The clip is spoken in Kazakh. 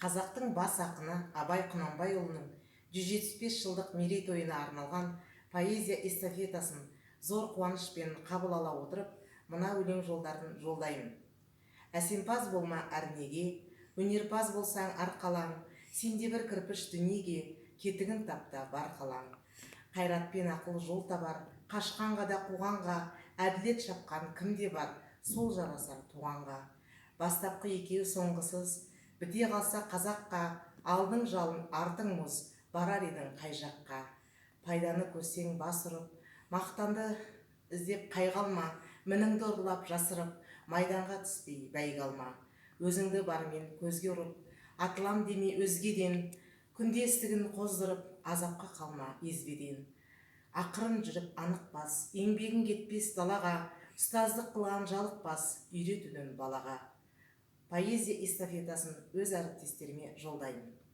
Қазақтың бас ақыны Абай Құнанбайұлының 175 жылдық мерейтойына арналған поэзия эстафетасын зор қуанышпен қабыл ала отырып, мына өлең жолдарын жолдаймын. Әсемпаз болма әрнеге, өнерпаз болсаң арқалаң, сен де бір кірпіш дүниеге, кетігін тап та бар қалаң. Қайратпен ақыл жол табар, қашқанға да қуғанға, әділет шапқан кімде бар, сол жарасар туғанға. Бастапқы екеуі соңғысыз, біте қалса қазаққа, алдың жалын, артың мұз, барар едің қай жаққа? Пайданы көрсең бас ұрып, мақтанды іздеп қайғы алма, мініңді ұрлап жасырып, майданға түспей бәйге алма. Өзіңді бармен көзге ұрып, атылам деме өзгеден, күндестігін қоздырып, азапқа қалма езбеден. Ақырын жүріп анық бас, еңбегің кетпес далаға, ұстаздық қылған жалықпас, үйретуден балаға. Поэзия эстафетасын өз әріптестеріме жолдаймын.